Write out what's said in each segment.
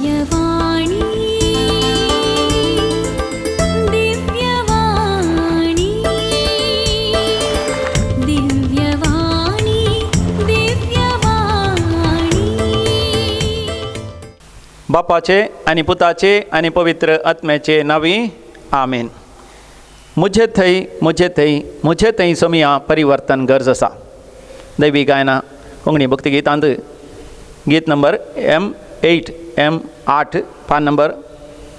दिव्यवाणी दिव्यवाणी दिव्यवाणी दिव्यवाणी। बापाचे आनी पुताचे आनी पवित्र आत्म्याचे नावी आमेन। मुझे थंय मुझे थंय मुझे थंय सोमिया परिवर्तन गरज आसा। दैवी गायना कोंकणी भक्तिगीतांत गीत नंबर M8 M8 पान नंबर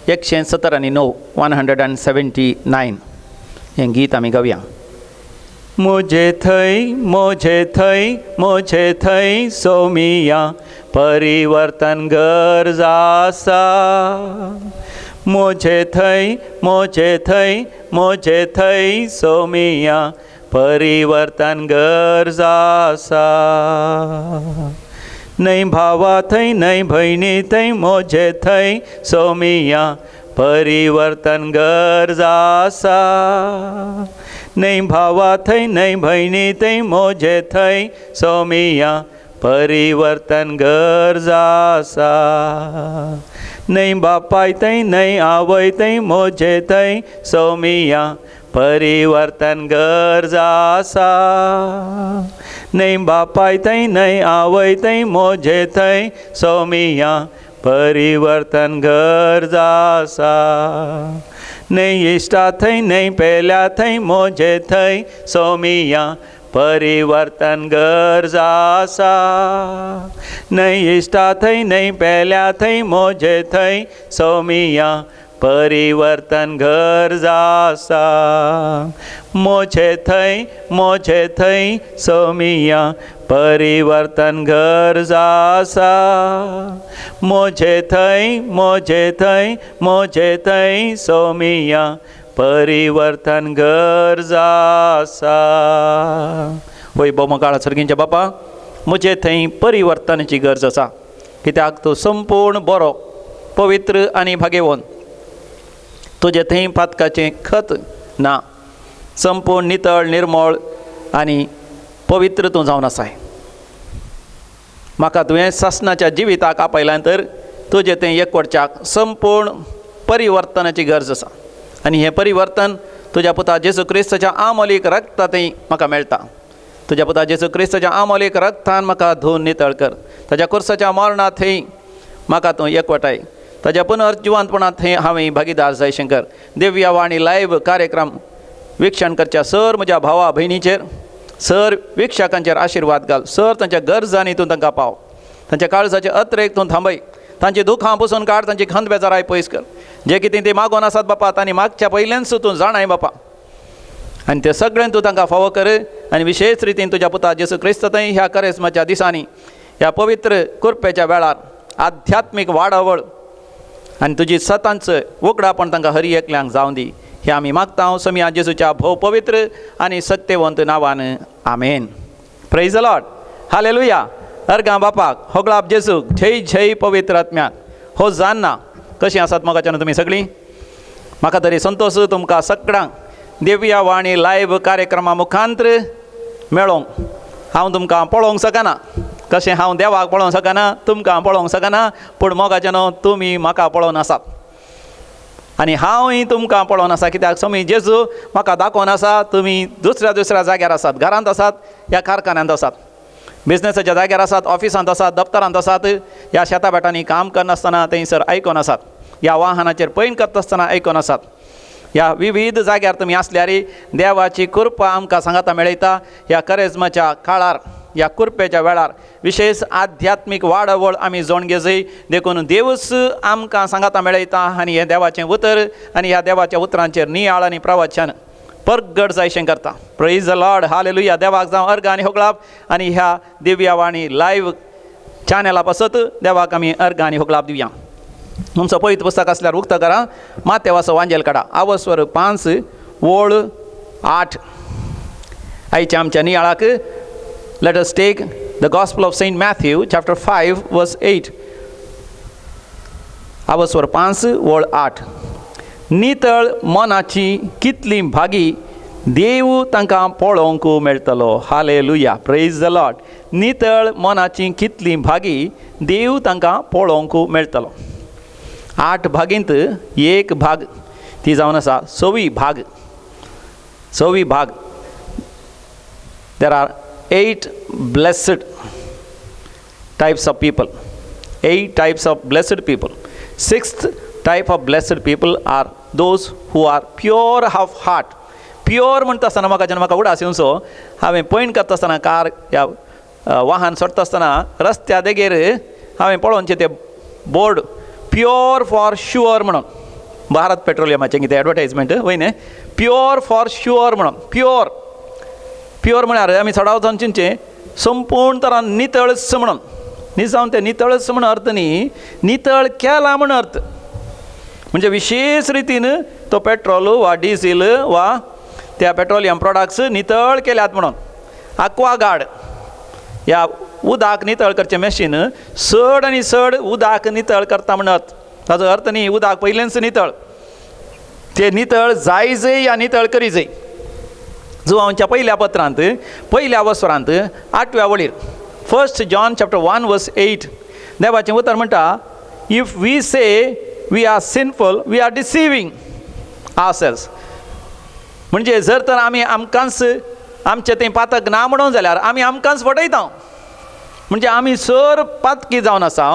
170 आनी 9 179 हें गीत आमी गावया। मुझे थंय मुझे थंय मुझे थंय सोमिया परिवर्तन गरज आसा। मुझे थंय मुझे थंय मुझे थंय सोमिया परिवर्तन गरज आसा। न्हय भावा थंय न्हय भयणी थंय म्हजे थंय सोमिया परिवर्तन गरज आसा। न्हय भावा थंय न्हय भयणी थंय म्हजे थंय सोमिया परिवर्तन गरज आसा। न्हय बापाय थंय न्हय आवय थंय म्हजे थंय सोमिया परिवर्तन गरज आसा। न्हय बापाय थंय न्हय आवय थंय म्हजे थंय सोमिया परिवर्तन गरज आसा। न्हय इश्टा थंय न्हय पेल्या थंय म्हजे थंय सोमिया परिवर्तन गरज आसा। न्हय इश्टा थंय न्हय पेल्या थंय म्हजे थंय सोमिया परिवर्तन गरज आसा। म्हजे थंय सोमिया परिवर्तन गरज आसा। म्हजे थंय म्हजे थंय म्हजे थंय सोमिया परिवर्तन गरज आसा। वय भोवमकाळ सर्गींच्या बापा, म्हजे थंय परिवर्तनाची गरज आसा, कित्याक तूं संपूर्ण बरो पवित्र आनी भाग्यवंत। तुजे थंय पातकाचें खत ना, संपूर्ण नितळ निर्मळ आनी पवित्र तूं जावन आसाय। म्हाका तुवें सासणाच्या जिविताक आपयल्यान तर तुजें थंय एकवटच्याक संपूर्ण परिवर्तनाची गरज आसा आनी हें परिवर्तन तुज्या पुता जेजू क्रिस्ताच्या आमोलीक रक्ता थंय म्हाका मेळटा। तुज्या पुता जेजू क्रिस्ताच्या आमोलीक रक्तान म्हाका धुवन नितळ कर। ताज्या कुर्साच्या मरणांत थंय म्हाका तूं एकवटाय। ताज्या पुनर्जिवंतपणांत थंय हांवें भागीदार जाय शंकर। दिव्य वाणी लायव्ह कार्यक्रम वीक्षण करच्या सर म्हज्या भावा भयणीचेर, सर वीक्षकांचेर आशिर्वाद घाल। सर तांच्या गरजांनी तूं तांकां पाव, तांच्या काळजाचे अत्रेक तूं थांबय, तांची दुखां पुसून काड, तांची खंत बेजाराय पयस कर। जे कितें ती मागोन आसात बापा तांणी मागच्या पयल्यानच तूं जाणाय बापा, आनी ते सगळें तूं तांकां फावो कर। आनी विशेश रितीन तुज्या पुता जेजू क्रिस्त थंय ह्या करेस्माच्या दिसांनी ह्या पवित्र कुरपेच्या वेळार आध्यात्मीक वाडावळ आनी तुजी सतांच उगडापण तांकां हरी एकल्यांक जावं दी, हे आमी मागता समिया जेजूच्या भोव पवित्र आनी सक्तेवंत नांवान, आमेन। Praise the Lord, hallelujah. अर्गां बापाक, होगळाप जेजूक, जय जय पवित्र आत्म्याक। हो जान्ना कशीं आसात मोगाच्यान तुमी सगळीं? म्हाका तरी संतोश तुमकां सगळ्यांक दिव्या वाणी लायव्ह कार्यक्रमा मुखांत्र मेळोंक। हांव तुमकां पळोवंक शकना, कशें हांव देवाक पळोवंक शकना, तुमकां पळोवंक शकना, पूण मोगाच्यान तुमी म्हाका पळोवन आसात आनी हांवूय तुमकां पळोवन आसा, कित्याक स्वामी जेजू म्हाका दाखोवन आसा तुमी दुसऱ्या दुसऱ्या जाग्यार आसात, घरांत आसात, ह्या कारखान्यांत आसात, बिजनेसाच्या जाग्यार आसात, ऑफिसांत आसात, दप्तरांत आसात, ह्या शेता भाटांनी काम करनासतना थंयसर आयकून आसात, ह्या वाहनाचेर पयण करता आसतना आयकून आसात। ह्या विविध जाग्यार तुमी आसल्यार देवाची कृपा आमकां सांगाता मेळयता। ह्या करेज्माच्या काळार, ह्या कुरपेच्या वेळार विशेष आध्यात्मीक वाडावळ आमी जोण घेजय, देखून देवूच आमकां सांगाता मेळयता आनी हें देवाचें उतर आनी ह्या देवाच्या उतरांचेर नियाळ आनी प्रवचन परगट जायशें करता। Praise the Lord, hallelujah. देवाक जावं अर्घ आनी होगळाप आनी ह्या दिव्यवाणी लायव्ह चॅनला पासत देवाक आमी अर्घ आनी होगळाप दिवया। तुमचो पवित्र पुस्तक आसल्यार उक्तो करा, मातेवाचो वांजेल काडा, आवस्वर 5 ओळ 8। आयच्या आमच्या नियाळाक let us take the Gospel of Saint Matthew chapter 5 verse 8। आवस्वर 5 ओळ 8। नितळ मनाची कितली भागी देव तांकां पळोवंक मेळटलो। Hallelujah, praise the Lord. नितळ मनाची कितली भागी देव तांकां पळोवंक मेळटलो। 8 भागींत एक भाग ती जावन आसा सवी भाग. सवी भाग. There are 8 blessed types of people. 8 types of blessed people. 6th type of blessed people are those who are pure of heart. Pure म्हणटा आसतना म्हाका जेन्ना म्हाका उडास येवचो, हांवें पॉयंट करता आसतना कार या वाहन सोडटा आसतना रस्त्या देगेर हांवें पळोवचें तें बोर्ड प्योर फॉर शुअर म्हणून. भारत पेट्रोलियमाचें कितें एडवर्टायजमेंट वय न्ही, प्योर फॉर शुअर म्हणून. प्योर प्योर म्हळ्यार आमी चडावत जावन चिंतचें संपूर्ण तरान नितळच म्हणून. न्ही जावन तें नितळच म्हण अर्थ न्ही, नितळ केला म्हण अर्थ. म्हणजे विशेश रितीन तो पेट्रोल वा डिझील वा त्या पेट्रोलियम प्रोडक्ट्स नितळ केल्यात म्हणून. आक्वागार्ड ह्या उदक नितळ करचें मॅशीन चड आनी चड उदक नितळ करता म्हण अर्थ. ताजो अर्थ न्ही उदक पयलेंच नितळ, तें नितळ जायजय या नितळ करी जाय. जुवांच्या पयल्या पत्रांत पयल्या वसरांत 8व्या वळीर 1 John chapter 1 verse 8 देवाचें उतर म्हणटा, if we say we are sinful we are deceiving ourselves. म्हणजे जर तर आमी आमकांच आमचें तें पातक ना म्हणून जाल्यार आमी आमकांच फटयता. म्हणजे आमी सर पातकी जावन आसा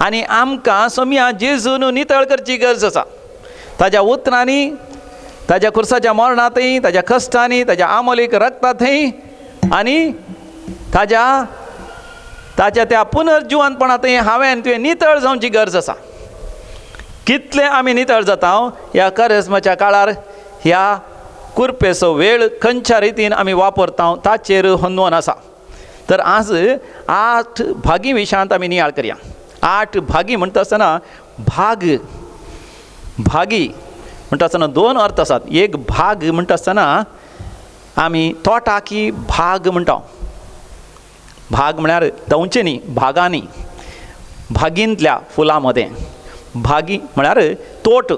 आनी आमकां सोम्या जेजून नितळ करची गरज आसा. ताज्या उतरांनी, ताज्या खुर्साच्या मरणांतय, ताज्या कश्टांनी, ताज्या आमोलीक रक्तांतय आनी ताज्या ताज्या त्या पुनर्जिवनपणांतय हांवें तुवें नितळ जावची गरज आसा. कितले आमी नितळ जाता ह्या करेज्माच्या काळार, ह्या कुरपेचो वेळ खंयच्या रितीन आमी वापरता ताचेर होंदोवन आसा. तर आज 8 भागी विशयांत आमी नियाळ करया. 8 भागी म्हणटा आसतना भाग भागी म्हणटा आसतना 2 अर्थ आसात. एक भाग म्हणटा आसतना आमी तोटाकी भाग म्हणटा. भाग म्हळ्यार धवचें न्ही, भागांनी, भागींतल्या फुलां मदें. भागी म्हळ्यार तोट,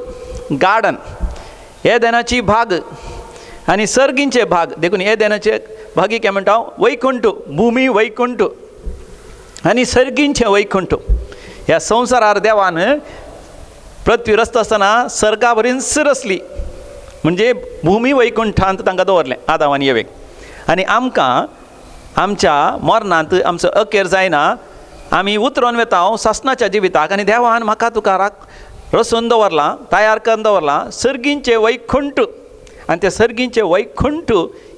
गार्डन. येदेनाची भाग आनी सर्गींचे भाग. देखून येदेनाचे भागी काय म्हणटा वैकुंठ, भुमी वैकुंठ आनी सर्गींचे वैकुंठ. ह्या संवसारार देवान पृथ्वी रचता आसतना सर्गा बरीच रचली, म्हणजे भुमी वैकुंठांत तांकां दवरलें आदाव आनी येवेक. आनी आमकां आमच्या मरणांत आमचो अखेर जायना, आमी उतरोन वेता सासणाच्या जिविताक. आनी देवान म्हाका तुका राख रसून दवरलां, तयार करून दवरलां सर्गींचे वैकुंठ. आनी ते सर्गींचे वैकुंठ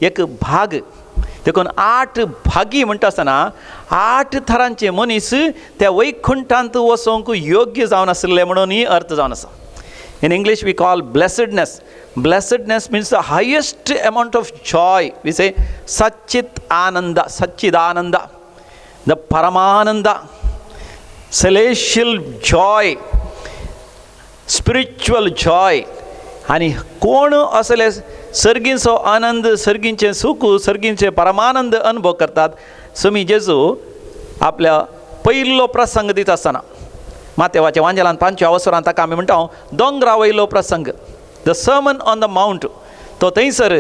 एक भाग. देखून 8 भागी म्हणटा आसतना 8 थरांचे मनीस त्या वैकुंठांत वचोंक योग्य जावन आशिल्ले म्हणून ही अर्थ जावन आसा. In English we call blessedness. Blessedness means the highest amount of joy. We say Satchit Ananda, Satchidananda, the Paramananda, celestial joy, spiritual joy. आनी कोण असले सर्गींचो आनंद, सर्गींचें सूख, सर्गींचे परमानंद अनुभव करतात. स्वामी जेजू आपल्या पयलो प्रसंग दिता आसतना मातेवाच्या वांजेलान 5व्या अवसरान ताका आमी म्हणटा दोंगरा वयलो प्रसंग, the sermon on the mount. तो थंयसर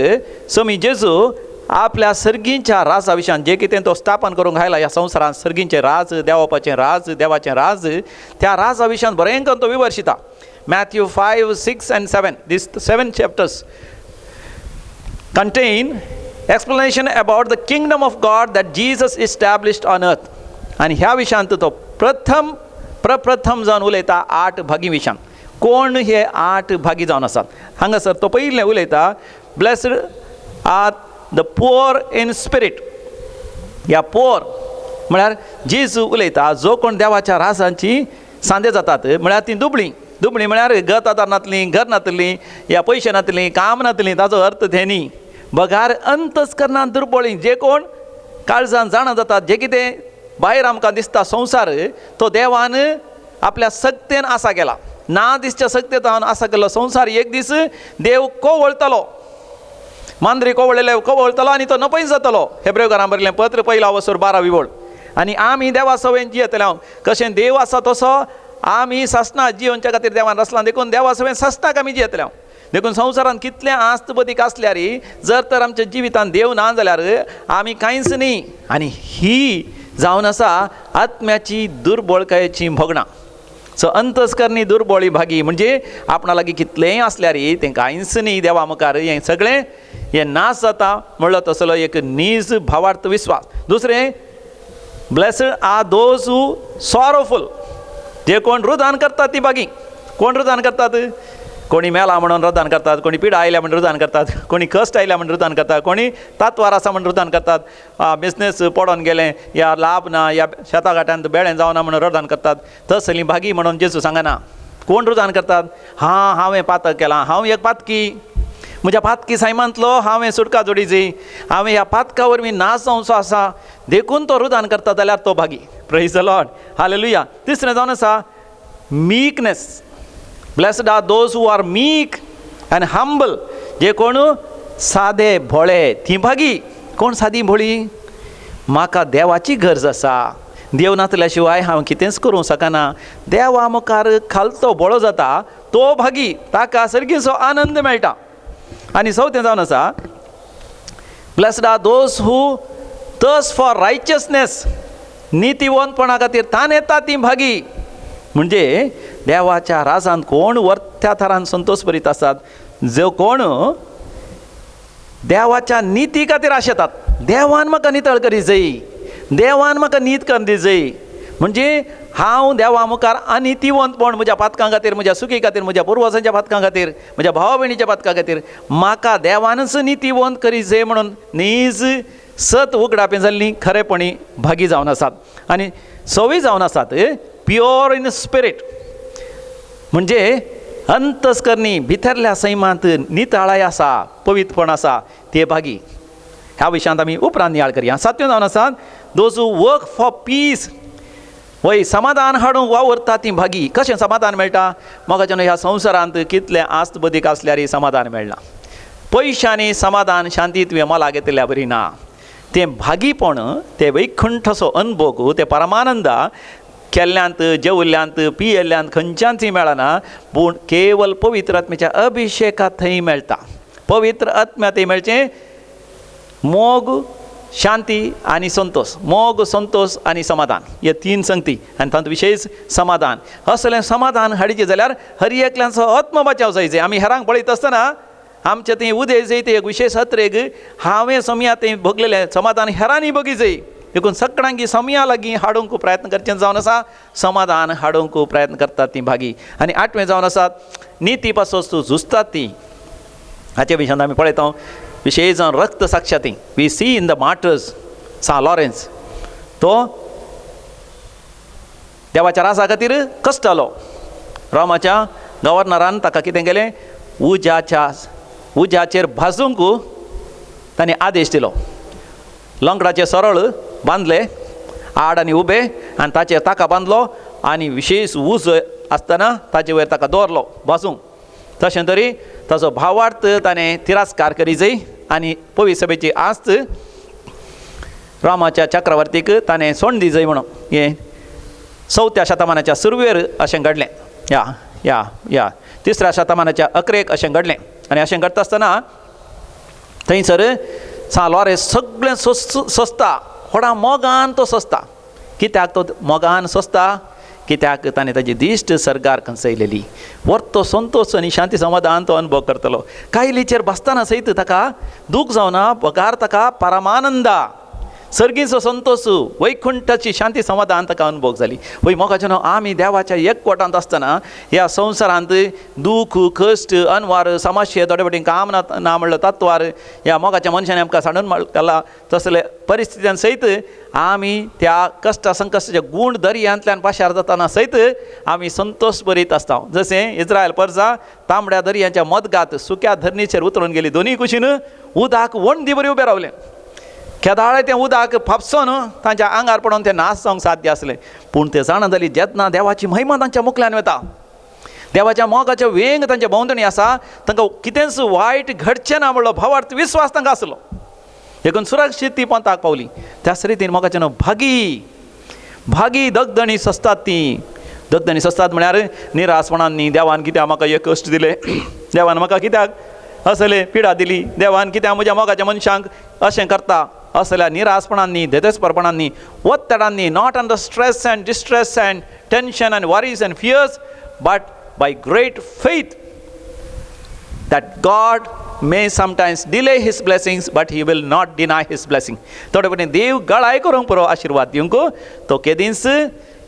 स्वामी जेजू आपल्या सर्गींच्या राजा विशयान जे कितें तो स्थापन करूंक आयला ह्या संवसारांत, सर्गींचें राज, देवापाचें राज, देवाचें राज, त्या राजा विशयान बरें करून तो विवर्शिता. Matthew 5, 6 and 7, these 7 chapters contain explanation about the kingdom of God that Jesus established on earth. आनी ह्या विशयांत तो प्रथम प्रप्रथम जावन उलयता 8 भागी विशयान. कोण हे 8 भागी जावन आसात हांगासर तो पयलें उलयता, blessed are the poor in spirit. ह्या पोर म्हळ्यार जेजू उलयता जो कोण देवाच्या राजांची सांदे जातात, म्हळ्यार ती दुबळीं. दुबळीं म्हळ्यार गत आदार नातलीं, घर नातलीं, या पयशे नातलीं, काम नातलीं, ताजो अर्थ तें न्ही. बगार अंतस्करणान दुर्बळीं, जे कोण काळजान जाणा जातात जे कितें भायर आमकां दिसता संवसार तो देवान आपल्या सक्तेन आसा केला, ना दिसच्या सक्तेन आसा केल्लो संवसार एक दीस देव कोवळतलो, मांद्री कोवळलेले कोवळतलो आनी तो नपयत जातलो. हेब्रेवकारां बरयलें पत्र 1 वसर 12 वळ. आनी आमी देवा सवेन जियेतले हांव कशें देव आसा तसो आमी सासणां जियोवच्या खातीर देवान रचलां, देखून देवा सवेन सासणाक आमी जियेतले हांव. देखून संवसारांत कितलें आस्त बदीक आसल्यार जर तर आमच्या जिवितांत देव ना जाल्यार आमी कांयच न्ही. आनी ही जावन आसा आत्म्याची दुर्बळकायेची भोगणां. सो अंतस्करणी दुर्बोळी भागी म्हणजे आपणा लागीं कितलेंय आसल्यार तें कांयच न्ही देवा मुखार, हें सगळें हें नाश जाता म्हणलो तसलो एक नीज भावार्थ विस्वास. दुसरें, blessed are those who sorrowful, जे कोण रुदान करतात ती भागी. कोण रुदान करतात? कोणी मेला म्हणून रुदान करतात, कोणी पिडा आयल्या म्हण रुदान करतात, कोणी कश्ट आयल्या म्हण रुदान करतात, कोणी तात्वार आसा म्हण रुदान करतात, बिजनेस पडोन गेलें या लाभ ना या शेता घाटांत बेळें जावना म्हणून रुदान करतात. तसली भागी म्हणून जेजू सांगना. कोण रुदान करतात? हां, हांवें पातक केलां, हांव एक पातकी, म्हज्या पातकी सायमांतलो हांवें सुटका जोडीची, हांवें ह्या पातका वरवीं नाश जावचो आसा, देखून तो रुदान करता जाल्यार तो भागी. Praise the Lord, hallelujah. तिसरें जावन आसा meekness. Blessed are those who are meek and humble, जे कोण सादे भोळे ती भागी. कोण सादी भोळी? म्हाका देवाची गरज आसा, देव नातल्या शिवाय हांव कितेंच करूंक शकना, देवा मुखार खालतो भोळो जाता तो भागी, ताका सर्गीचो आनंद मेळटा. आनी चवथें जावन आसा blessed are those who thirst for righteousness, नितीवंतपणा खातीर ताण येता ती भागी. म्हणजे देवाच्या राजान कोण वर्त्या थरान संतोष भरीत आसात, जो कोण देवाच्या निती खातीर आशेतात, देवान म्हाका नितळ करी जाय, देवान म्हाका नीत करी जाय, म्हणजे हांव देवा मुखार अनितीवंतपण म्हज्या पातकां खातीर, म्हज्या सुखी खातीर, म्हज्या पुर्वजांच्या पातकां खातीर, म्हज्या भावा भयणीच्या पातकां खातीर म्हाका देवानच नितीवंत करी जाय म्हणून नीज सत उगडापें जाल्ली खरेपणी भागी जावन आसात. आनी सवी जावन आसात प्योर इन स्पिरीट, म्हणजे अंतस्करणी भितरल्या सैमांत नितळाय आसा, पवित्रपण आसा, ते भागी. ह्या विशयांत आमी उपरांत नियाळ करया. सातवें जावन आसात those who work for peace, वय समाधान हाडूंक वावुरता ती भागी. कशें समाधान मेळटा? मोगाच्यान ह्या संवसारांत कितलें आस्त बदीक आसल्यारय समाधान मेळना, पयशांनी समाधान शांती तुवें मोला घेतिल्ल्या बरी ना. तें भागीपण, तें वैकुंठाचो अनभोग, तें परमानंदा केल्ल्यांत, जेवल्ल्यांत, पियेल्ल्यांत खंयच्यानच मेळना, पूण केवल पवित्र आत्म्याच्या अभिशेकात थंय मेळटा. पवित्र आत्म्या थंय मेळचें मोग, शांती आनी संतोष, मोग, संतोष आनी समाधान, हे तीन संगती. आनी तातूंत विशेश समाधान. असलें समाधान हाडचें जाल्यार हर एकल्याचो आत्म बचाव जाय. आमी हेरांक पळयत आसतना आमचें थंय उदय जाय ते एक विशेश अत्रेग हांवें समया थंय भोगलेलें समाधान हेरांनी भोगी जाय. देखून सगळ्यांकी समया लागीं हाडूंक प्रयत्न करचें जावन आसा, समाधान हाडूंक प्रयत्न करतात ती भागी. आनी आठवें जावन आसात निती पासून तूं झुजतात ती. हाचे विशयांत आमी पळयता विशेश जावन रक्त साक्षाती. We see in the martyrs Saint Lawrence, तो देवाच्या राजा खातीर कश्टालो. रोमाच्या गव्हर्नरान ताका कितें केलें, उज्याचेर भाजूंक ताणें आदेश दिलो. लंगडाचे सरळ बांदले आड आनी उबे आनी ताचेर ताका बांदलो आनी विशेश उजो आसतना ताचे वयर ताका दवरलो भाजूंक. तशें तरी ताचो भावार्थ ताणें तिरस्कार करी जाय आनी पवित्र सभेची आस्त रामाच्या चक्रवर्तीक ताणें सोंड दी जाय म्हणून हें चवथ्या शतमानाच्या सुरवेर अशें घडलें. या या या तिसऱ्या शतमानाच्या अकरेक अशें घडलें. आनी अशें घडटा आसतना थंयसर सा लॉरेन्स सगळें सोंसता, व्हडा मोगान तो सोंसता. कित्याक तो मोगान सोंसता? कित्याक ताणें ताजी दिश्ट सर्गार खंचयलेली. वर्तो संतोश आनी शांती समाधान तो अनुभव करतलो. कायलीचेर बसतना सयत ताका दूख जावना, बगार ताका परमानंदा, सर्गीचो संतोश, वैकुंठाची शांती समाधान ताका अनुभव जाली. वय मोगाच्यान आमी देवाच्या एकवटांत आसतना ह्या संवसारांत दूख, कश्ट, अनवार, समस्या, थोडे फावटी काम ना ना म्हणलो तत्वार ह्या मोगाच्या मनशान आमकां सांडून घाला तसले परिस्थितीन सयत आमी त्या कश्ट संकश्टाच्या गूण दर्यांतल्यान पाशार जातना सयत आमी संतोश भरीत आसता. जशें इस्रायल परजा तांबड्या दर्यांच्या मदगात सुक्या धरणीचेर उतरून गेली, दोनूय कुशीन उदक वणदी बरी उबें रावलें. केदाळे तें उदक फापसून तांच्या आंगार पडून तें नाश जावंक साध्य आसलें. पूण तें जाणा जाली जेन्ना देवाची महिमा तांच्या मुखल्यान वता, देवाच्या मोगाचें वेंग तांच्या भोंवतणी आसा, तांकां कितेंच वायट घडचें ना म्हणलो भावार्थ विस्वास तांकां आसलो. देखून सुरक्षीत ती पंथाक पावली. त्याच रितीन मोगाचें न्हू भागी भागी दगदणी सोंसतात ती. दगदणी सोंसतात म्हळ्यार निरासपणान न्ही, देवान कित्याक म्हाका हे कश्ट दिले, देवान म्हाका कित्याक असले पिडा दिली, देवान कित्याक म्हज्या मोगाच्या मनशांक अशें करता, असल्या निरासपणांनी, धेदेसपरपणांनी, ಒತ್ತಡಾंनी, not under stress and distress and tension and worries and fears, but by great faith that God may sometimes delay his blessings, but he will not deny his blessing. थोडे फावटी देव गळाय करूंक पुरो आशिर्वाद दिवंक तो केदींच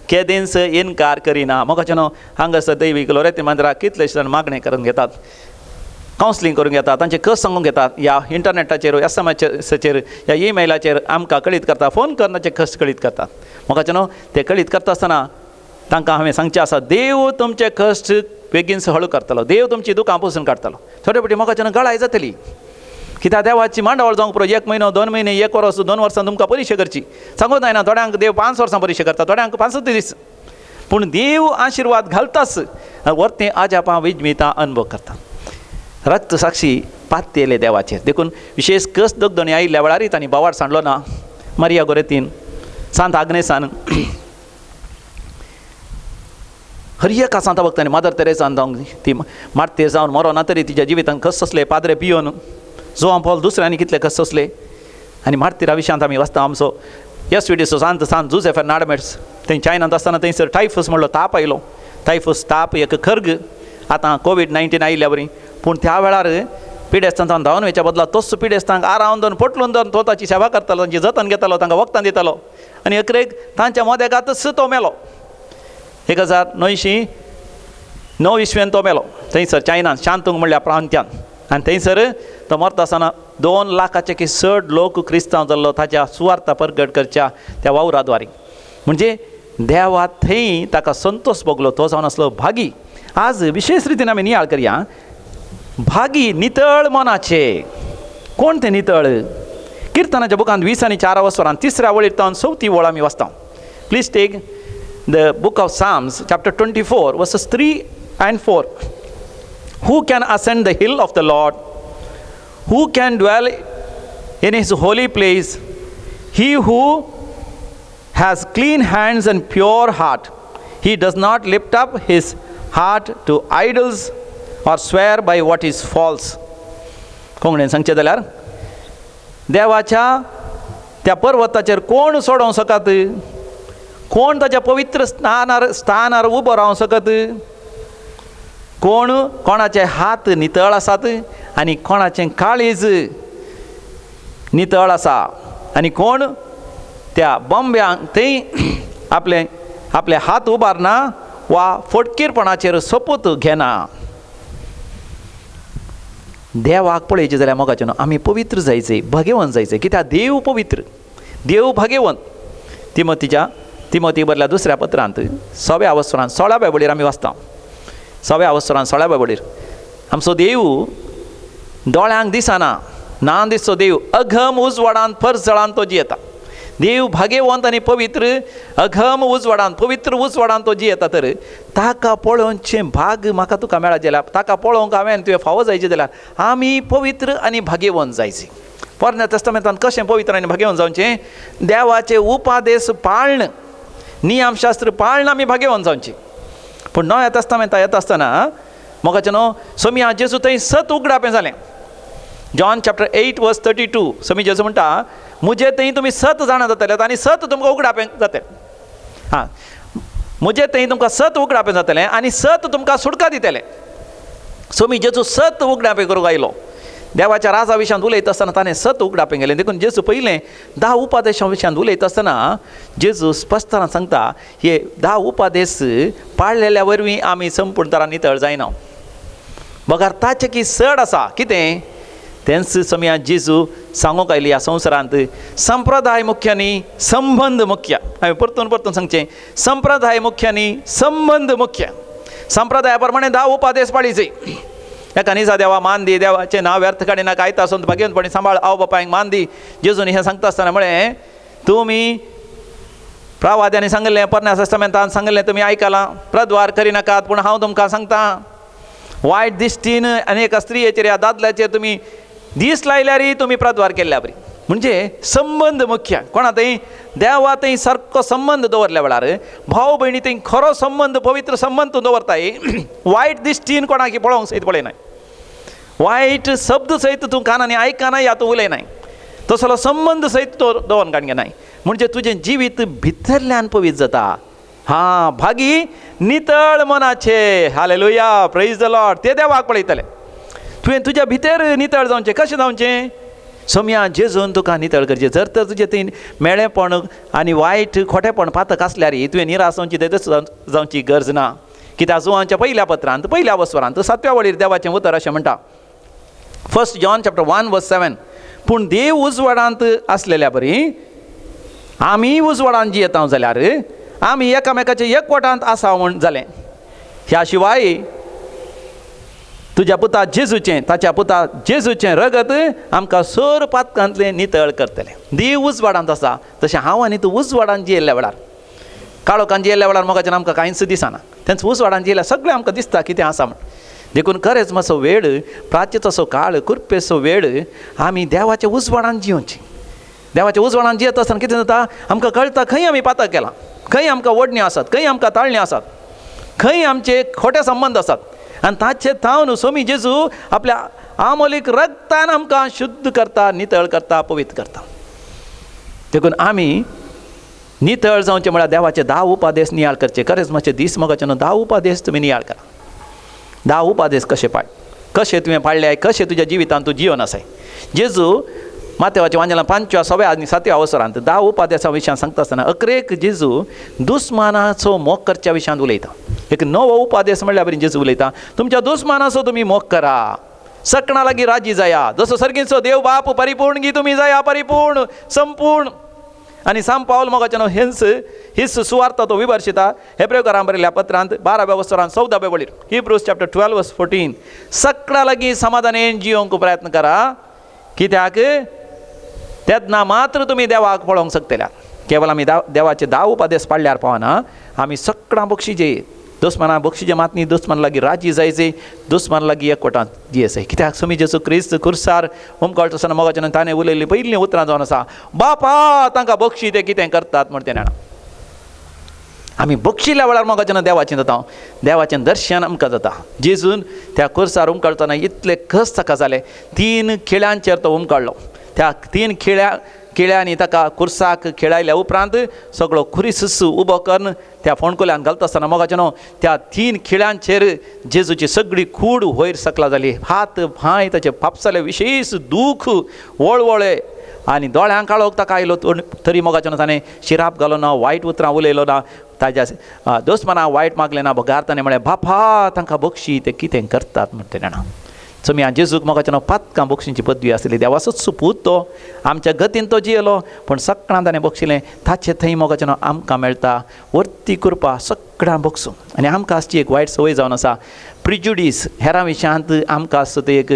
केदींच इनकार करिना. मोगाचें न्हू, हांगासर दैवीक लोरेती मंदिराक कितलेशे जाण मागणें करून घेतात, कावन्सिलींग करूंक घेतात, तांचे कस सांगूंक घेतात, ह्या इंटरनेटाचेर, एसएमएसाचेर, ह्या ईमेलाचेर आमकां कळीत करता, फोन करून तांचे कश्ट कळीत करतात. मोगाचें न्हू, ते कळीत करता आसतना तांकां हांवें सांगचें आसा, देव तुमचे कश्ट बेगीन हळू करतलो, देव तुमची दुकां पुसून काडटलो. थोडे फावटी मोगाचें न्हू गळाय जातली, कित्याक देवाची मांडावळ जावंक पुरो. 1 म्हयनो, 2 म्हयने, 1 वर्स, 2 वर्सां तुमकां परिक्षा करची सांगूंक जायना. थोड्यांक देव 5 वर्सां परिक्षा करता, थोड्यांक 5 दीस, पूण देव आशिर्वाद घालताच. वर्तें अजापां विजमितां अनुभव करता. रक्त साक्षी पातयेले देवाचेर. देखून विशेष कस दगदणी आयिल्ल्या वेळारय तांणी बोवाळ सांडलो ना. मारिया गोरेतीन, सांत आग्नेसान, हर एका सांता भक्तांनी, मदर तेरेसान जावंक ती मार्तीर जावन मरोना तरी तिच्या जिवितान कस सोंसले, पाद्रे पियोन, जुआं पॉल दुसऱ्यांनी कितले कस सोंसले. आनी मार्तीरा विशयांत आमी वाचता, आमचो एस वी डीचो सांत सांत जुझे फेर्नांड थंय चायनांत आसतना थंयसर टायफस म्हणलो ताप आयलो. टायफस ताप एक खर्ग, आतां कोवीड-19 आयिल्ल्या वरी. पूण त्या वेळार पिडेस्तांक धांवन वयच्या बदला तोच पिडेस्तांक आरावन धरून पोटलून धरून तो ताची सेवा करतालो, तांची जतन घेतालो, तांकां वखदां दितालो आनी अकरेक तांच्या मोदेगातच तो मेलो. 1909 इसवेन तो मेलो थंयसर चायनान, शांतूंग म्हणल्या प्रांत्यान. आनी थंयसर तो मरता आसतना 2 लाखाचे की चड लोक क्रिस्तांव जाल्लो ताच्या सुवार्ता परगट करच्या त्या वावराद्वारी. म्हणजे देवा थंय ताका संतोष भोगलो, तो जावन आसलो भागी. आज विशेष रितीन आमी नियाळ करया, भागी नितळ मनाचे. कोण ते नितळ? किर्तनाच्या बुकांत 20 आनी 4 वसरान 3ऱ्या वळीर तावन 4थी वळ आमी वाचता. Please take the book of Psalms chapter 24 verses 3 and 4. Who can ascend the hill of the Lord? Who can dwell in his holy place? He who has clean hands and pure heart. He does not lift up his heart to idols or swear by what is false. कोंकणीन सांगचें जाल्यार देवाच्या त्या पर्वताचेर कोण सोडोवंक शकत? कोण ताच्या पवित्र स्थानार उबो रावंक शकत? कोण कोणाचे हात नितळ आसात आनी कोणाचें काळीज नितळ आसा आनी कोण त्या बॉम्ब्यांक थंय आपले आपले हात उबारना वा फटकीरपणाचेर सोपूत घेना. देवाक पळयचें जाल्यार मोगाचें न्हू, आमी पवित्र जायचे, भाग्यवंत जायचे, कित्याक देव पवित्र, देव भाग्यवंत. तिमोती बरल्या 2ऱ्या पत्रांत 6व्या वसरान 16व्या वळीर आमी वाचता. 6व्या वसरान 16व्या वळीर आमचो देव दोळ्यांक दिसना, ना दिसचो देव अघम उजवाडान परजळान तो जियेता. देव भाग्यवंत आनी पवित्र, अघम उजवाडान पवित्र उजवाडान तो जियेता. तर ताका पळोवचें भाग म्हाका तुका मेळत जाल्यार, ताका पळोवंक हांवें तुवें फावो जायचें जाल्यार आमी पवित्र आनी भाग्यवंत जायचे. पोरण्या तेस्तामेंतान कशें पवित्र आनी भाग्यवंत जावचें? देवाचे उपादेश पाळण, नियमशास्त्र पाळण आमी भाग्यवंत जावचें. पूण नव्या तेस्तामेंता येता आसतना मोगाचें न्हू, सोमिया जेजू थंय सत उगडापें जालें. जॉन चॅप्टर 8 वर्स 32 सोमी जेजू म्हणटा, मुजे थंय तुमी सत जाणा जातले आनी सत तुमकां उगडापें जातलें. हां, मुजे थंय तुमकां सत उगडापें जातलें आनी सत तुमकां सुटका दितलें. सोमी जेजू सत उगडापें करूंक आयलो. देवाच्या राजा विशयांत उलयता आसतना ताणें सत उगडापें केलें. देखून जेजू पयलें 10 उपादेशां विशयांत उलयता आसतना जेजू स्पश्टतान सांगता, हे 10 उपादेश पाळलेल्या वरवीं आमी संपूर्ण तरान नितळ जायना, बगर ताचें की चड आसा कितें तेंच सोमया जेजू सांगूंक आयली ह्या संवसारांत. संप्रदाय मुख्य न्ही, संबंद मुख्य. हांवें परतून परतून सांगचें, संप्रदाय मुख्य न्ही, संबंद मुख्य. संप्रदाया प्रमाणे 10 उपादेश पाळीचे. एका निजा देवा मान दी, देवाचें नांव व्यर्थ काडिनाका, आयता आसून भाग्यवंतपणी सांबाळ, आवय बापायक मान दी. जेजून हें सांगता आसतना म्हळें, तुमी प्रवाद्यांनी सांगिल्लें, पोरण्या तेस्तामेंतान सांगिल्लें, तुमी आयकलां, प्रद्वार करिनाकात, पूण हांव तुमकां सांगता, वायट दिश्टीन आनी एका स्त्रियेचेर ह्या दादल्याचेर तुमी दीस लायल्यारय तुमी प्रद्वार केल्ल्या बरी. म्हणजे संबंद मुख्य. कोणा थंय देवा थंय सारको संबंद दवरल्या वेळार भाव भयणी थंय खरो संबंद, पवित्र संबंद तूं दवरताय. वायट दिश्टीन कोणाक पळोवंक सयत पळयनाय, वायट शब्द सयत तूं कानांनी आयकनाय या तूं उलयनाय, तसलो संबंद सयत तो दवरून काडून घेनाय. म्हणजे तुजें जिवीत भितरल्यान पवित्र जाता. हां, भागी नितळ मनाचे. हालेलुया, प्रेज the Lord. ते देवाक पळयतले. तुवें तुज्या भितर नितळ जावचें. कशें जावचें? सोम्या जेजून तुका नितळ करचें. जर तर तुजें थंय मेळेपण आनी वायट खोटेपण पातक आसल्यार तुवें निराश जावची, तेदच जावची गरज ना. कित्याक जुवांच्या पयल्या पत्रांत पयल्या वस्वरांत 7व्या वळीर देवाचें उतर अशें म्हणटा, 1 John chapter 1 verse 7, पूण देव उजवाडांत आसलेल्या बरी आमी उजवाडांत जियेता जाल्यार आमी एकामेकाच्या एकवटांत आसा म्हूण जालें. ह्या शिवाय तुज्या पुता जेजूचें, ताच्या पुता जेजूचें रगत आमकां सर पातकांतलें नितळ करतलें. देव उजवाडांत आसा तशें हांव आनी तूं उजवाडांत जियेल्ल्या वेळार, काळोखान जियेल्ल्या वेळार मोगाच्यान आमकां कांयच दिसना, तेंच उजवाडांत जियेल्यार सगळें आमकां दिसता कितें आसा म्हण. देखून खरेंच मातसो वेळ, प्राचीचो काळ, कृपेचो वेळ आमी देवाच्या उजवाडान जियोवची. देवाच्या उजवाडान जियेत आसतना कितें जाता, आमकां कळटा खंय आमी पातक केलां, खंय आमकां ओडणी आसात, खंय आमकां ताळणी आसात, खंय आमचे खोटे संबंद आसात. आनी ताचे थावन सोमी जेजू आपल्या आमोलीक रगतान आमकां शुद्ध करता, नितळ करता, पवित्र करता. देखून आमी नितळ जावचें म्हळ्यार देवाचे 10 उपादेश नियाळ करचे. खरेंच मातशे दीस मोगाचे न्हू, 10 उपादेश तुमी नियाळ करा. 10 उपादेश कशे पाळ, कशे तुवें पाळ्ळे, कशें तुज्या जिवितांत तूं जिवन आसाय. जेजू मातेवाच्या वांजेला 5व्या 6व्या आनी 7व्या अवसरांत 10 उपादेसा विशयान सांगता आसतना अकरेक जेजू दुस्मानाचो मोग करच्या विशयांत उलयता. एक नवो उपादेश म्हणल्यार बरी जेजू उलयता, तुमच्या दुस्मानाचो तुमी मोग करा, सकणा लागीं राजी जाया, जसो सर्गीचो देव बाप परिपूर्ण गी तुमी जाया, परिपूर्ण संपूर्ण. आनी साम पावल मोगाच्यानो हेंच हीच सुवार्ता तो विमर्शिता हेब्रेवकारां बरयल्ल्या पत्रांत 12व्या वसरान 14व्या वळीर, हिब्रूज चॅप्टर 12 वर्स 14, सगळ्या लागीं समाधानेन जियोंक प्रयत्न करा, कित्याक तेन्ना मात्र तुमी देवाक पळोवंक शकतल्या. केवल आमी देवाचे 10 उपादेश पाळल्यार पावना, आमी सगळ्यां बक्षिजे, दुस्माना बक्षिजे मात न्ही, दुस्मान लागीं राजी जायचे, दुस्मान लागीं एकवटांत जियेचे. कित्याक सोमी जेजू क्रिस्त खुर्सार हुमकळटा आसतना मोगाच्यान ताणें उलयल्लीं पयलीं उतरां जावन आसा, बापा तांकां बक्षी ते कितें करतात म्हण तें जाणा. आमी बक्षिल्ल्या वेळार मोगाच्यान देवाचें जाता, देवाचें दर्शन आमकां जाता. जेजून त्या खुर्सार हुमकळटना इतले कस ताका जाले, 3 खिळ्यांचेर तो हुमकळ्ळो. त्या 3 खिळ्यांनी ताका खुर्साक खेळायल्या उपरांत सगळो खुरीस उबो करून त्या फोंडकुल्यान घालता आसतना मोगाचें न्हू त्या 3 खिळ्यांचेर जेजूची सगळी कूड वयर सकला जाली. हात पांय ताचे फापसाले, विशेश दूख वळवळे आनी दोळ्यांक काळोख ताका आयलो. तरी मोगाचें न्हू ताणें शिराप घालो ना, वायट उतरां उलयलो ना, ताज्या दोस्माना वायट मागलें ना, बगार ताणें म्हळें बापा तांकां बक्षी ते कितें करतात म्हणटा जाणा. सोमी जेजूक मोगाच्या न्हू पातकां बक्षींची पदवी आसली, देवाचोच सुपूत तो, आमच्या गतीन तो जियेलो, पूण सगळ्यां ताणें बक्षिलें. ताचे थंय मोगाच्या न्हू आमकां मेळटा वर्ती कृपा सगळ्यां बक्षूं. आनी आमकां आसची एक वायट संवय जावन आसा, प्रिजुडीस हेरां विशयांत आमकां आसता ते एक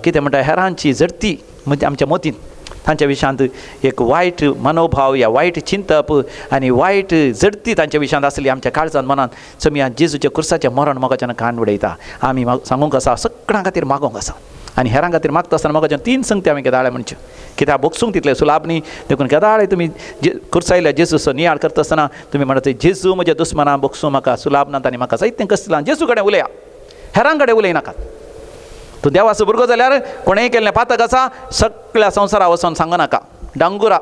कितें म्हणटा, हेरांची झडती म्हणजे आमच्या मतींत तांच्या विशयांत एक वायट मनोभाव या वायट चिंतप आनी वायट झडती तांच्या विशयांत आसली आमच्या काळजान मनांत. सोमी जेजूच्या खुर्साचें मरण मोगाच्यान कान उडयता. आमी सांगूंक आसा, सगळ्यां खातीर मागोंक आसा. आनी हेरां खातीर मागता आसतना मोगाच्यान 3 संगती आमी केदाळे म्हणच्यो, कित्याक बक्षूंक तितलें सुलाभ न्ही. देखून केदाळे तुमी जे खुर्सायल्या जेजूचो नियाळ करता आसतना तुमी म्हणटा, जेजू म्हज्या दुस्माना बक्षूं म्हाका सुलाभ ना, तांणी म्हाका जायतें कसलां. जेजू कडेन उलया, हेरां कडेन उलयनाकात. तूं देवाचो भुरगो जाल्यार कोणेंय केल्लें पातक आसा सगळ्या संवसारा वचोन सांगू नाका, डांगुरा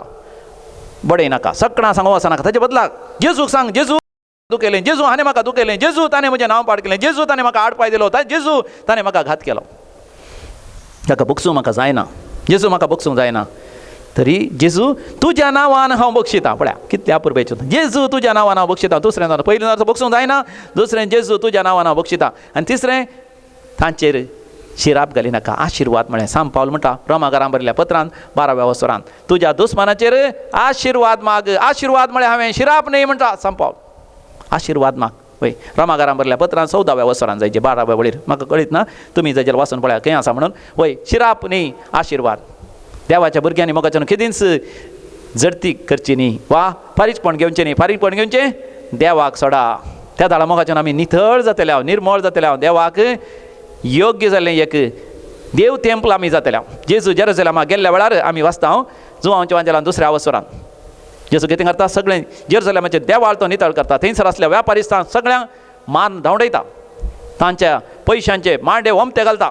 बडय नाका, सगळ्यां सांगू वचनाका. ताचे बदलाक जेजूक सांग, जेजू दुखयलें, जेजू हाणें म्हाका दुखयलें, जेजू ताणें म्हजें नांव पाड केलें, जेजू ताणें म्हाका आडपाय दिलो, जेजू ताणें म्हाका घात केलो, ताका बक्षूंक म्हाका जायना, जेजू म्हाका बक्षूंक जायना, तरी जेजू तुज्या नांवान हांव बक्षितां. पळया कितल्या अपुरबायेचें, जेजू तुज्या नांवान हांव बक्षितां. दुसरें जावन पयलीं जावन बक्षूंक जायना, दुसरें जेजू तुज्या नांवान हांव बक्षितां, आनी तिसरें तांचेर शिराप घाली नाका, आशिर्वाद म्हळें. साम पावल म्हणटा रोमाकारां बरयल्या पत्रांत 12व्या वसरांत, तुज्या दुस्मानाचेर आशिर्वाद माग. आशिर्वाद म्हळें हांवें, शिराप न्ही म्हणटा साम पावल, आशिर्वाद माग. वय रोमाकारां बरयल्या पत्रांत 14व्या वसरान जायचे 12व्या वळीर, म्हाका कळीत ना, तुमी जायचेर वाचून पळया खंय आसा म्हणून. वय शिराप न्ही, आशिर्वाद. देवाच्या भुरग्यांनी मोगाच्यान केदींच जडती करची न्ही वा फारीकपण घेवचें न्ही. फारीकपण घेवचें देवाक सोडा. त्या दाळा मोगाच्यान आमी नितळ जातले हांव, निर्मळ जातले हांव, देवाक योग्य जाल्लें एक देव तेंपल आमी जातले. जेजू जेरुजलेमा गेल्ल्या वेळार आमी वाचता हांव जुवांच्या वांजेलान 2ऱ्या अवसरान जेजू कितें करता, सगळें जेरुजलेमाचें देवाळ तो नितळ करता. थंयसर आसल्या व्यापारिस्तां सगळ्यांक मान धांवडयता, तांच्या पयशांचे मांडे ओमते घालता,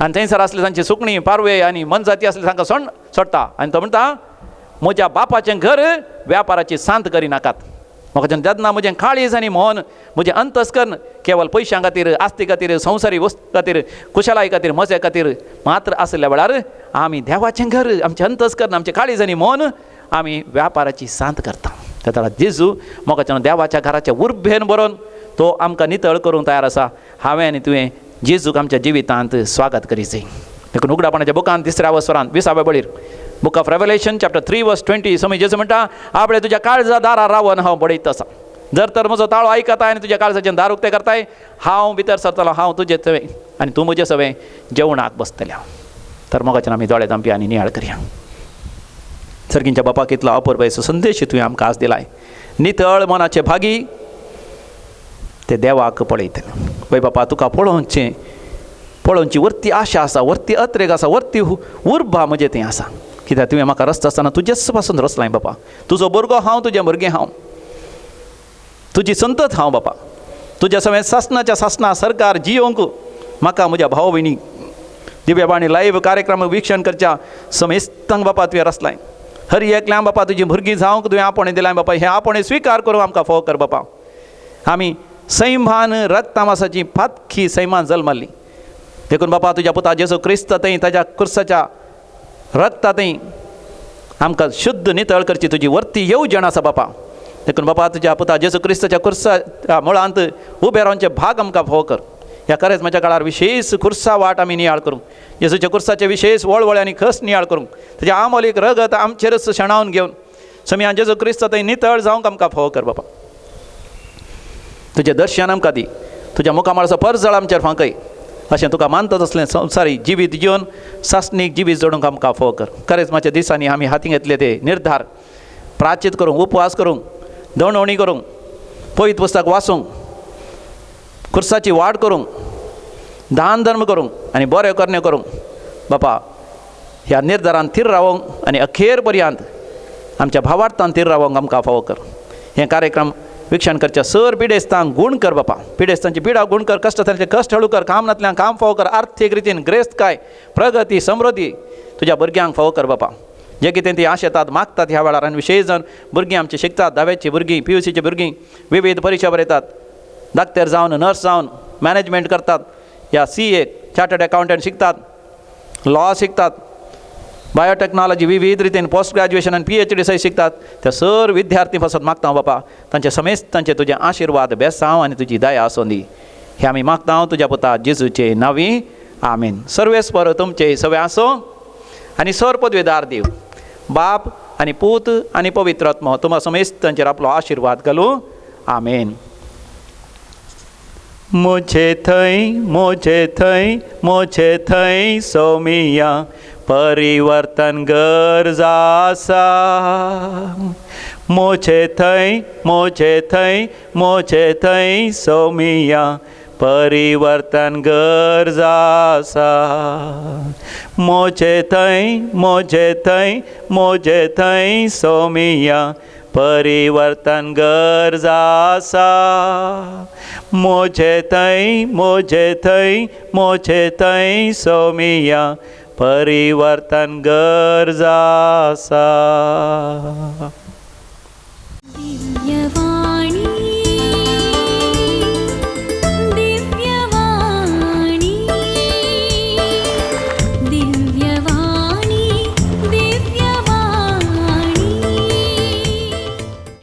आनी थंयसर आसले तांची सुकणीं पारवे आनी मनजाती आसले तांकां सोडटा. आनी तो म्हणटा, म्हज्या बापाचें घर व्यापाराची सांत करिनाकात. म्हाका जेन्ना म्हजें काळीज आनी मन म्हजें अंतस्कर्ण केवल पयशां खातीर, आस्ती खातीर, संवसारी वस्तू खातीर, कुशलाय खातीर, मजे खातीर मात्र आशिल्ल्या वेळार आमी देवाचें घर, आमचें अंतस्कर्ण, आमचें काळीज आनी मन आमी व्यापाराची सांत करता. त्या जेजू मोगाच्यान देवाच्या घराच्या उर्बेन बरोवन तो आमकां नितळ करूंक तयार आसा. हांवें आनी तुवें जेजूक आमच्या जिवितांत स्वागत करीचें. देखून उगडापणाच्या बुकान तिसऱ्या वसरान 20व्या बळीर book of Revelation chapter 3 verse 20 स्वामी जेजू म्हणटा, आपणे तुज्या काळजा दारा रावन हांव बडयत आसा. जर तर म्हजो ताळो आयकताय आनी तुज्या काळजाचें दार उक्तें करताय, हांव भितर सरतलो, हांव तुजे सवें आनी तूं म्हजे सवें जेवणाक बसतल्या. तर मोगाच्यान आमी दोळे धांपया आनी नियाळ करया. सर्गींच्या बापाक इतलो अपुरबायेचो संदेश तुवें आमकां आज दिलाय. नितळ मनाचे भागी ते देवाक पळयतले. वय बापा, तुका पळोवचें, पळोवची वर्ती आशा आसा, वर्ती अत्रेक आसा, वर्ती उर्बा म्हजें थंय आसा. कित्याक तुवें म्हाका रस्ता आसतना तुजेच पासून रचलाय बापा. तुजो भुरगो हांव, तुजें भुरगें हांव, तुजी संतत हांव बापा. तुज्या सगळें सासणाच्या सासणा सरकार जियोंक म्हाका म्हज्या भाव भयणी दिव्यवाणी लायव्ह कार्यक्रम वीक्षण करच्या समेस्तांक बापा तुवें रचलाय. हर एकल्यां बापा तुजी भुरगीं जावंक तुवें आपोवणें दिलां बापा. हें आपोवणें स्विकार करूं आमकां फोव कर बापा. आमी सैमान रक्तामासाची पातखी सैमान जल्मल्ली. देखून बापा तुज्या पुता जेजू क्रिस्त थंय ताज्या कुर्साच्या रक्ता थंय आमकां शुद्ध नितळ करची तुजी वर्ती येवजण आसा बापा. देखून बापा तुज्या पुता जेजू क्रिस्ताच्या कुर्सा मुळांत उबे रावचे भाग आमकां फोव कर. ह्या करेजमाच्या काळार विशेष कुर्सा वाट आमी नियाळ करूंक, जेजूच्या कुर्साचे विशेष वळवळे आनी खस नियाळ करूंक, ताजें आमोलीक रगत आमचेरच शेणावन घेवन समियान जेजू क्रिस्त थंय नितळ जावंक आमकां फोव कर बापा. तुजें दर्शन आमकां दी, तुज्या मुखामळाचो परजळ आमचेर फांकय. अशें तुका मानतात असलें संवसारी जिवीत जिवन सासणीक जिवीत जोडूंक आमकां फोव कर. करेजमाच्या दिसांनी आमी हातीं घेतले ते निर्धार प्राचीत करूंक, उपवास करूंक, दणवणी करूंक, पवित्र पुस्तक वाचूंक, कुर्साची वाड करूंक, दान धर्म करूंक आनी बरें करणे करूंक बापा. ह्या निर्धारान थीर रावोंक आनी अखेर पर्यंत आमच्या भावार्थान थीर रावोंक आमकां फावो कर. हें कार्यक्रम वीक्षण करच्या सर पिडेस्तांक गूण कर बापा. पिडेस्तांची पिडा गूण कर, कश्ट तांचे कश्ट हळू कर, काम नातल्यान काम फावो कर, आर्थीक रितीन ग्रेस्तकाय, प्रगती, समृद्धी तुज्या भुरग्यांक फावो कर बापा. जे कितें ती आशेतात मागतात ह्या वेळार आनी विशेश जावन भुरगीं आमची शिकतात, धाव्याची भुरगीं, PUCची भुरगीं विविध परिक्षा बरयतात, डाक्टर जावन, नर्स जावन मॅनेजमेंट करतात, या CA chartered अकावंटंट शिकतात, लॉ शिकतात, बायोटेक्नॉलॉजी विविध रितीन पोस्ट ग्रॅज्युएशन आनी PhD सयत शिकतात. त्या सर विद्यार्थी पासत मागता बापा तांचे समेस्त तांचे तुजे आशिर्वाद बेसांव आनी तुजी दया आसूं दी. हे आमी मागता तुज्या पुता जेजूचे नांवी, आमीन. सर्वेस्पर तुमचे सगळें आसूं आनी सर पदवेदार देव बाप आनी पूत आनी पवित्र आत्मो तुमकां समेस्त तांचेर आपलो आशिर्वाद घालूं. आमेन. मुझे थंय, मुझे थंय, मुझे थंय सोमिया परिवर्तन गरज आसा. मुझे थंय, मुझे थंय, मुझे थंय सोमिया परिवर्तन गरज आसा. मुझे थंय, मुझे थंय, मुझे थंय सोमिया परिवर्तन गरज आसा. मुझे थंय, मुझे थंय, मुझे थंय सोमिया परिवर्तन गरज आसा.